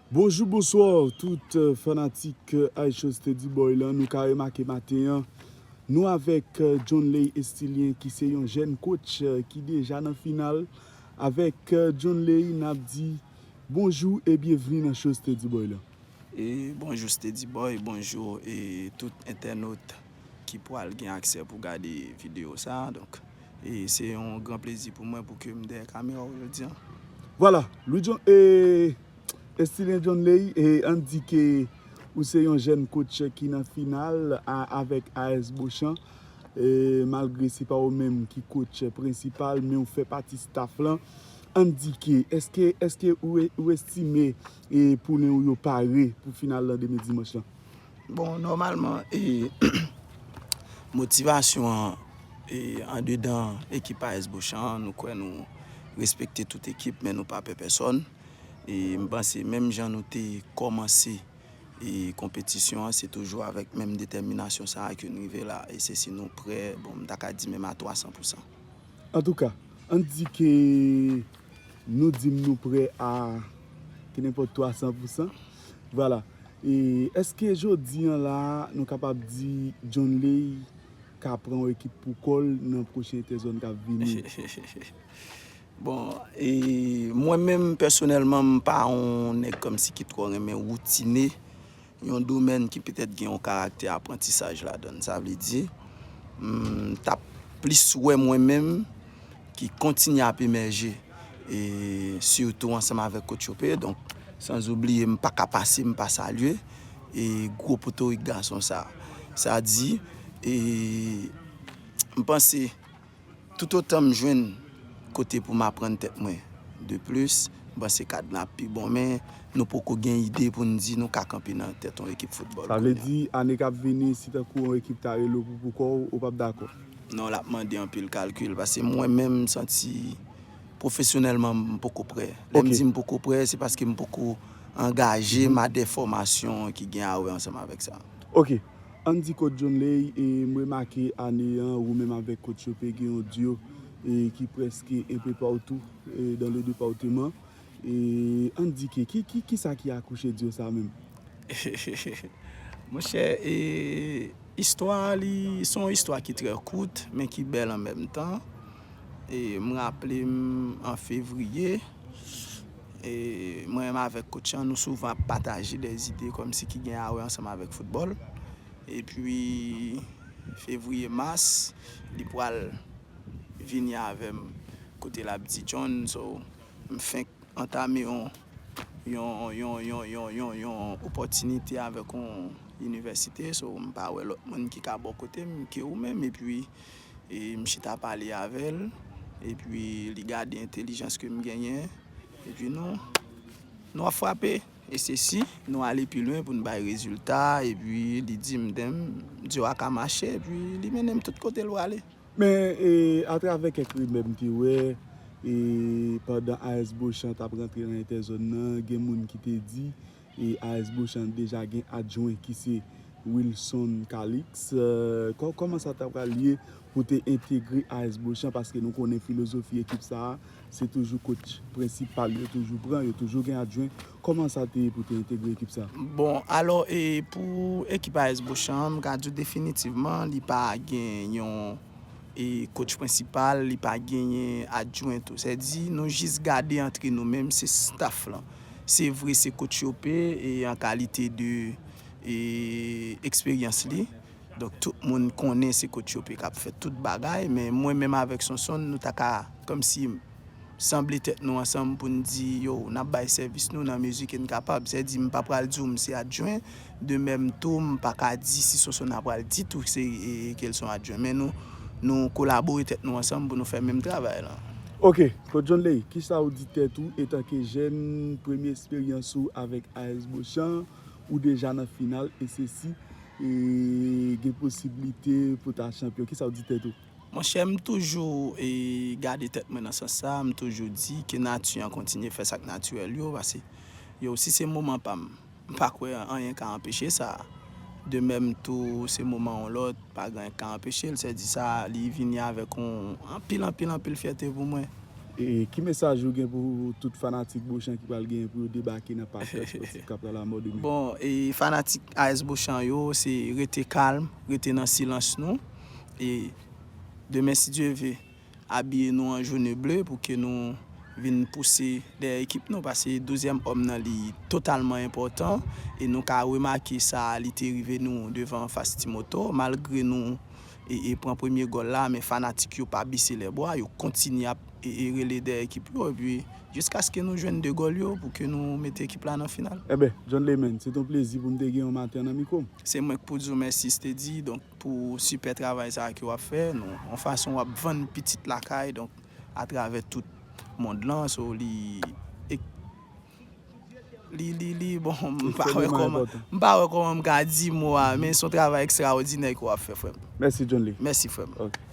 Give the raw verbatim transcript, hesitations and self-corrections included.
Bonjou, bonswa, tout, euh, fanatik, euh, Ay Cho Steady Boy lan. Nou ka remake maten an, nou avèk, euh, Johnley Estilien, ki se yon jèn coach, euh, ki deja nan final. Avèk, euh, Johnley, n ap di bonjou e byenvni nan Cho Steady Boy lan. E bonjou Steady Boy, bonjou e tout entènot ki pral gen aksè pou gade videyo sa a. Donk, e se yon gran plezi pou mwen pou ke m dèyè kamera w jodi an. Vwala, Louis John, e, Estilien Johnley, e, ann di ke ou se yon jèn coach ki nan final a, avèk A S Beauchamp. E, malgre se pa ou menm ki coach prensipal, men ou fè pati staff lan. Ann di ke, èske, èske ou, ou estime, e, poulen w yo pare pou final lan demen dimanch lan? Bon, nòmalman, e, motivasyon an, e, andedan ekip A S Beauchamp, nou kwè nou respekte tout ekip, men nou pa pè pèsòn. E m panse menm jan nou te kòmanse, e, konpetisyon an, se toujou avèk menm detèminasyon sa a ke n rive la. E se si nou prè, bon, m ta ka di menm a twa san pou san. Antouka, ann di ke nou di m nou prè a kenenpòt twa san pou san. Vwala. E èske jodi an la, nou kapab di Johnley ka pran yon ekip pou kò l nan pwochen entèzòn k ap vini? Bon, e mwen menm, pèsonèlman, m pa yon nèg kòmsi ki twò renmen woutine yon domèn ki petèt gen yon karaktè aprantisaj ladan l. Sa vle di, m t ap plis wè mwen menm ki kontinye ap emèje, e sitou ansanm avèk Coach Chope. Donk, sanzoubliye, m pa ka pase, m pa salye, e gwo potorik gason sa. Sa di, e m panse, toutotan m jwenn kote pou m aprann tèt mwen de plis, m panse kad lan ap pi bon, men nou poko gen ide pou n di nou ka kanpe nan tèt yon ekip foutbòl kounye a. Sa vle di, ane k ap vini, si tankou yon ekip ta rele w pou, pou kò w, ou p ap dakò? Non, l ap mande anpil kalkil, paske mwen menm, m santi pwofesyonèlman, m poko prè. Lè m di m poko prè, se paske m poko angaje m a de fòmasyon ki gen a wè ansanm avèk sa. Ok. Ann di Coach Johnley, e m remake ane an, ou menm avèk Coach Chope gen yon dyo, e ki prèske enpe patou, e dans les départements. E ann di ke, ki, ki, kisa ki akouche dyo sa menm? Monchè, e, istwa a, li, se yon istwa ki trè kout, men ki bèl an menm tan. E m raple m an fevriye, e mwen menm avèk coach an, nou souvan ap pataje de zide kòmsi ki gen a wè ansanm avèk foutbòl. Epi, fevriye, mas, li pral vini avè m kote l ap di John. So, m fenk antame yon, yon, yon, yon, yon, yon, yon opòtinite avèk yon inivèsite. So, m pa wè lòt moun ki ka bò kote m ke ou menm. Epi, e m chita pale avè l. Epi, li gade entèlijans ke m genyen. Epi, nou, nou ap frape. E se si nou ale pi lwen pou n bay rezilta. Epi, li di m, "Damn, dyo a ka mache." Epi, li mennen m tout kote l prale. Men, e, atravè kèk rimè m te wè, e, pandan A S Beauchamp t ap rantre nan entèzòn nan, gen moun ki te di, e, A S Beauchamp deja gen adjwen ki se Wilson Calix. E, kò-, kòman sa ta pral ye pou te entegre A S Beauchamp? Paske nou konnen filozofi ekip sa a, se toujou coach prensipal yo toujou pran, yo toujou gen adjwen. Kòman sa te ye pou te entegre ekip sa? Bon, alò, e pou ekip A S Beauchamp, m ka di w definitivman, li pa gen yon, e, coach prensipal, li pa genyen adjwen tou. Sèdi, nou jis gade antre nou menm, se staff lan. Se vre, se coach Chope, e an kalite de, e, eksperyans li. Donk, tout moun konnen se coach Chope k ap fè tout bagay, men mwen menm avèk Sonson, nou ta ka, kòmsi, sanble tèt nou ansanm pou n di, yo, n ap bay sèvis nou nan mezi ke n kapab. Sèdi, m pa pral di w m se adjwen, de menm tou, m pa ka di si Sonson ap pral di tou se, e, ke l se yon adjwen. Men nou, nou kolabore tèt nou ansanm pou nou fè menm travay lan. Ok, Coach Johnley, kisa w di tèt ou etanke jèn, premye eksperyans ou avèk A S Beauchamp, ou deja nan final, e se si, e, gen posiblite pou ta chanpyon. Kisa w di tèt ou? Monchè, m toujou, e, gade tèt mwen nan sans sa, m toujou di ke nati an kontinye fè sa k natirèl yo, paske, yo, si se moman pa m, m pa kwè anyen ka anpeche sa. De menm tou, se moman yon lòt, pa gen anyen k ka anpeche l. Sèdi sa, li vini avèk yon anpil, anpil, anpil fyète pou mwen. E ki mesaj ou gen pou tout fanatik Bochan ki pral genyen pou yo debake nan Pak Espòtif k ap pral la mò demen? Bon, e fanatik A S Bochan yo, se rete kalm, rete nan silans nou. E demen, si Dye ve, abiye nou an jone ble pou ke nou vin pouse dèyè ekip nou, paske douzyèm òm nan li totalman enpòtan. E nou ka remake sa, li te rive nou devan fas Ti Moto, malgre nou e, e pran premye gòl la, men fanatik yo pa bese lè bwa, yo kontinye ap e, e rele dèyè ekip yo, epi jiskaske nou jwenn de gòl yo pou ke nou mete ekip la nan final. Enben, John Leyman, se t on plezi pou m te gen yon maten nan mikwo m. Se mwen k pou di w mèsi, Steady, donk pou sipè travay sa ke w ap fè, nou, yon fason w ap vann pitit lakay, donk atravè tout mond lan, so li, e, li, li, li, bon, m pa wè kòman, m pa wè kòman m ka di mo a, men se yon travay ekstraòdinè ke w ap fè, frè m. Mèsi, John Lee. Mèsi, frè m. Ok.